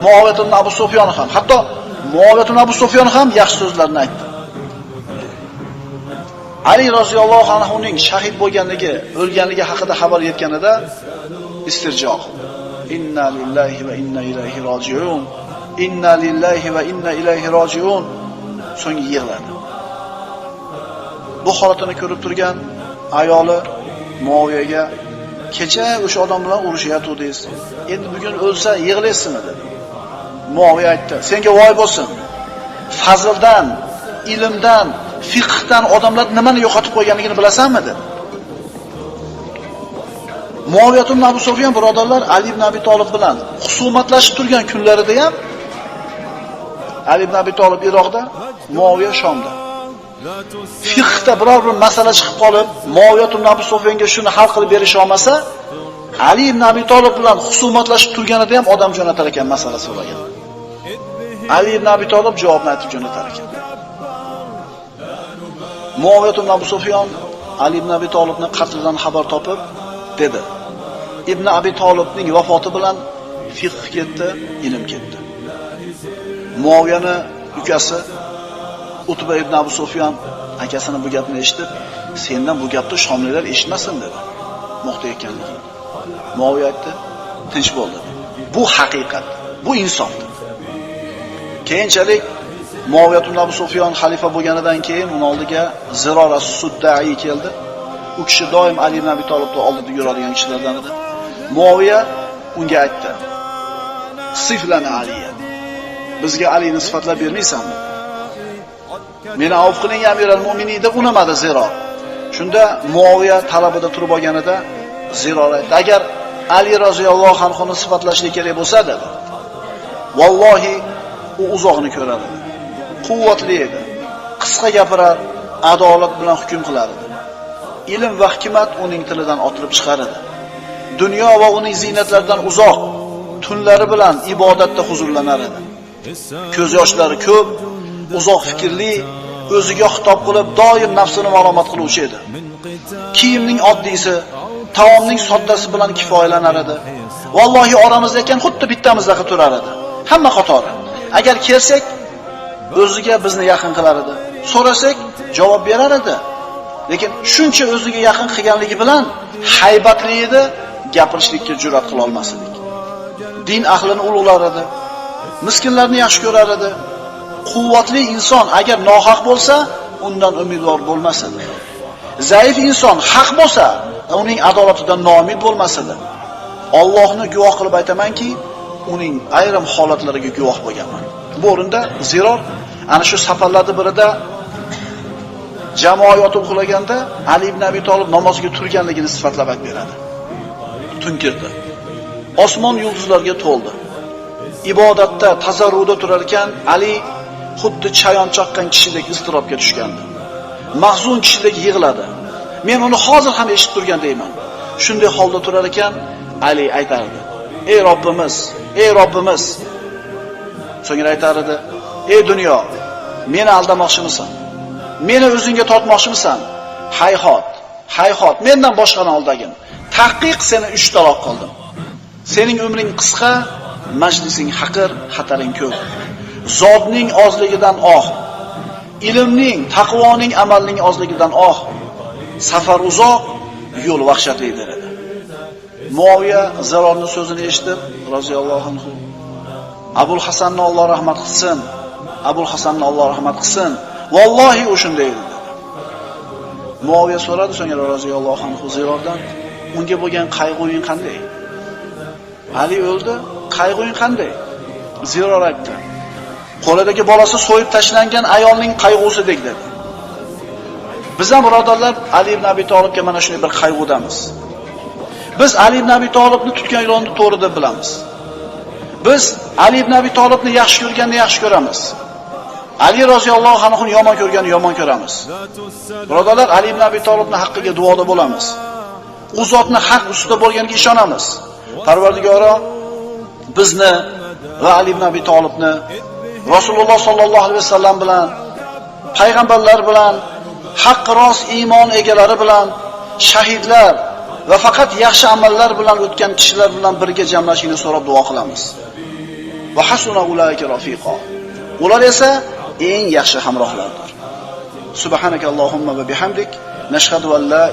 Muaviya ibn Abu Sufyon ham, hatto Muaviya ibn Abu Sufyon ham yaxshi so'zlarni aytdi. Ali roziyallohu anhuning shahid bo'lganligi, o'lganligi haqida xabar yetganida istirjo qildi. Inna lillahi va inna ilayhi roji'un. Inna lillahi va inna ilayhi roji'un. So'ng yig'ladi. Bu holatini ko'rib turgan ayoli Muaviyaga kecha o'sha odam bilan urushayotgandingiz. Endi bugun o'lsa yig'laysizmi dedi. Muaviya aytdi: "Senga voy bo'lsin. Fazldan, ilmdan, fiqhdan odamlar nimani yo'qotib qo'yganligini bilasanmi?" dedi. Muaviya ibn Abu Sufyon birodarlar Ali ibn Abi Tolib bilan husumatlashib turgan kunlarida ham Ali ibn Abi Tolib Iroqda, Muaviya Shomda. Fiqhda biror bir masala chiqib qolib, Muaviya ibn Abu Sufyonga shuni hal qilib berish olmasa, Ali ibn Abi Tolib bilan husumatlashib turganida ham odam jo'natar ekan masala so'ragan. Ali ibn Abi Tolib javobni aytib jo'natar ekan. Muaviya ibn Abu Sufyon Ali ibn Abi Tolibni qatlidan xabar topib dedi: Ibn Abi Tolibning vafoti bilan fiqh ketdi, ilm ketdi. Muaviyani ukasi Utba ibn Abu Sufyon akasini bu gapni eshitib, sendan bu gapni shomliklar eshitmasin dedi. Mo'xtayotganligini. Muaviya aytdi, tinch bo'l dedi. Bu haqiqat, bu insof dedi. Keyinchalik Muaviya ibn Abu Sufyon xalifa bo'lganidan keyin uning oldiga Ziror as-Suddai keldi. U kishi doim Ali ibn Abi Tolibning oldida yuradigan kishilardan edi. Muaviya unga aytdi: "Siflana Aliya. Bizga Alini sifatlab bermaysanmi? Meni avf qiling, Amiral Mu'minin" deb unamadi Ziror. Shunda Muaviya talabida turib olganida Ziror aytdi: "Agar Ali roziyallohu anhuni sifatlashlik kerak bo'lsa" dedi. "Vallohi u uzoqni ko'rar edi. Quvvatli edi. Qisqa gapirar, adolat bilan hukm qilar edi. Ilm va hikmat uning tilidan otilib chiqar edi. Dunyo va uning ziynatlaridan uzoq, tunlari bilan ibodatda huzurlanar edi. Ko'z yoshlari ko'p, uzoq fikrli, o'ziga xitob qilib doim nafsini malomat qiluvchi edi. Kiyimning oddiysi, taomning soddasi bilan kifoyalanar edi. Vallohi oramizda ekan xuddi bittamizdaqa turar edi. Hamma qatori. Agar kelsak, o'ziga bizni yaqin qilar edi. So'rasak, javob berar edi. Lekin shuncha o'ziga yaqin qilganligi bilan haybatli edi, gapirishlikka jur'at qila olmas edik. Din ahlini ulug'lar edi. Miskinlarni yaxshi ko'rar edi. Quvvatli inson agar nohaq bo'lsa, undan umidvor bo'lmas edi. Zaif inson haq bo'lsa, uning adolatidan noumid bo'lmas edi. Allohni guvoh qilib aytamanki, uning ayrim holatlariga guvoh bo'lganman." Bu o'rinda Ziror ana shu safarlarning birida jamoa yotib uxlaganda Ali ibn Abi Tolib namozga turganligini sifatlab aytib beradi. Tun kirdi. Osmon yulduzlarga to'ldi. Ibodatda, tazarruda turar ekan, Ali xuddi chayon chaqqan kishidek iztirobga tushgandi. Mahzun kishidek yig'ladi. Men uni hozir ham eshitib turgan deyman. Shunday holda turar ekan, Ali aytardi: "Ey Robbimiz, ey Robbimiz." So'ngra aytar edi: "Ey dunyo, meni aldamoqchimisan? Meni o'zingga tortmoqchimisan? Hayhot, hayhot, mendan boshqani aldagin. Tahqiq seni 3 taloq qildim. Sening umring qisqa, majlising haqir, xataring ko'p. Zodning ozligidan oh, ilmning, taqvoning, amalning ozligidan oh. Safar uzoq, yo'l vahshatli" dedi. Muaviya Zirorning so'zini eshitib, roziyallohu anhu, Abul Hasanni Alloh rahmat qilsin, Abul Hasanni Alloh rahmat qilsin. Vallohi u shunday edi dedi. Muaviya so'radi so'ngra roziyallohu anhu Zirordan, unga bo'lgan qayg'uing qanday? Ali o'ldi, qayg'uing qanday? Ziror aytdi: qo'lidagi bolasi so'yib tashlangan ayolning qayg'usidek dedi. Biz ham birodarlar Ali ibn Abi Tolibga mana shunday bir qayg'udamiz. Biz Ali ibn Abi Tolibni tutgan yo'lini to'g'ri deb bilamiz. Biz Ali ibn Abi Tolibni yaxshi ko'rganni yaxshi ko'ramiz. Ali roziyallohu anhuni yomon ko'rganni yomon ko'ramiz. Birodarlar, Ali ibn Abi Tolibning haqqiga duoda bo'lamiz. U zotni haq ustida bo'lganiga ishonamiz. Parvardigoro bizni va Ali ibn Abi Tolibni Rasululloh sallallohu alayhi vasallam bilan, payg'ambarlar bilan, haqq rost iymon egalari bilan, shahidlar va faqat yaxshi amallar bilan o'tgan kishilar bilan birga jamlashini so'rab duo qilamiz. Va hasuna ulaika rafiqa. Ular esa eng yaxshi hamrohlardir. Subhanakallohumma va bihamdik, nashhadu an la